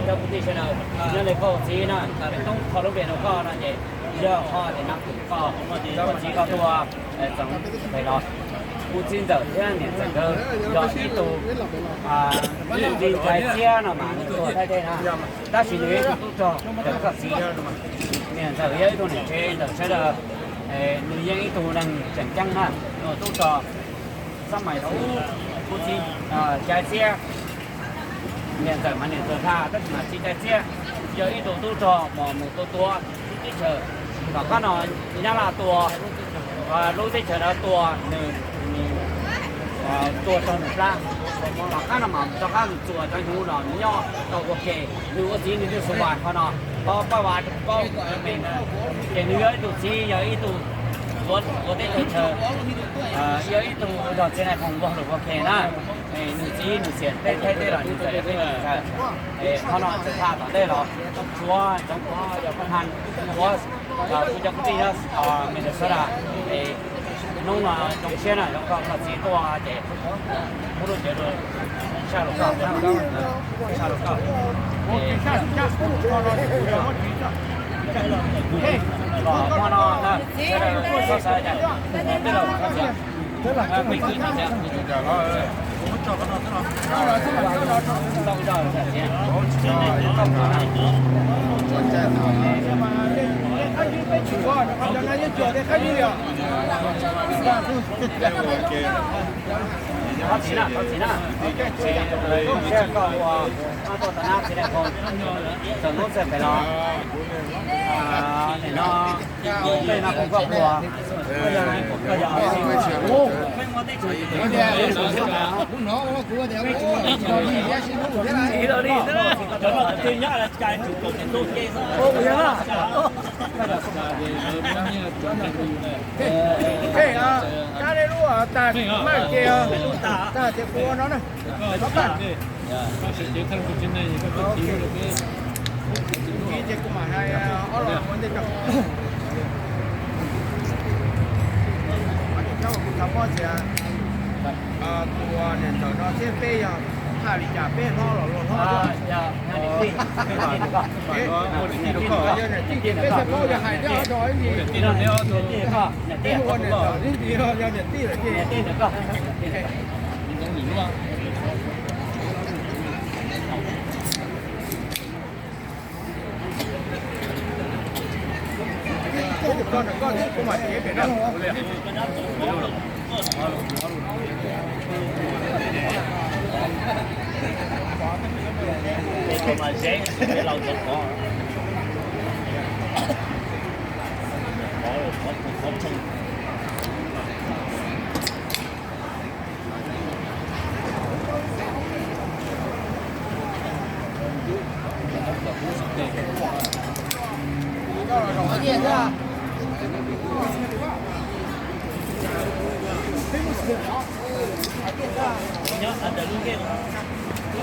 Cov kwv tij sawv daws, nyob li koj ua txiv na, Toob qhov lub npe rau koj no ces yog qhov tias nab kwm koj, cov ua txiv koj tuaj txog pem los, kuv txiv ntxawm thiab niam ntxawm nkawd yog ib tug, ib tug txiv Cai Txiab no mas nws tuaj Thaib teb na, tab sis nws yog ib tug tub rog ntawm koj txiv. Niam ntxawm yog ib tug niam tsev ntawm sawv daws, nws yeej ib tug neeg tseem ceeb na, nws tub rog xab mais xwb, kuv txiv Cai Txiab. Niam ntxawm mas niam ntxawm Hla, tab sis mas txiv Cai Txiab yog ib tug tub rog mos mus tua tua teb chaws. Tom qab no Nyab Laj tua, lub teb chaws no tua nws, tua raug nws plab. Tom qab no mas rov qab mus txuas cov hnyuv no nws nyob tau ua ke, nws ua txiv nws twb xu vas qhov no, paub vaj paub me, ces nws yog ib tug txiv, yog ib tug tuav teb tuav chaw, yog ib tug zog txiv nais phoo npog lus ua ke na. Nws txiv nws xiam teb Thaib teb los nws txawm yog teb chaws. Qhov no txawm Hla tom ntej los tshuav Ntxoov Pov, yog Pab Haj, tshuav kuv cov kwv tij nyob Minnesota. Hnub no zoo siab na, zoo koj koj txiv tuaj ces kuv lub cev saj lus koj, saj lus koj. Los hmo no na, sawv daws, sawv daws, thov txim na, thov txim na, koj ua, koj tuaj tom nab txiv nais phoo, txawm hnub txawm pem los, nim no tej no kuv koj ua, koj yog, koj yog, Ces kuv mam hais ob los ua ntej tso. Kuv xav paub tias tus niam ntxawm no thiab peb yog haj li cas, peb hlob los luag hlob thiab. Yog niam tij, peb thiaj paub yog hais thiab, ib ntsis peb hu ua niam ntxawm ib ntsis yog niam tij lawm ces. Nyob ntawm lub ntiaj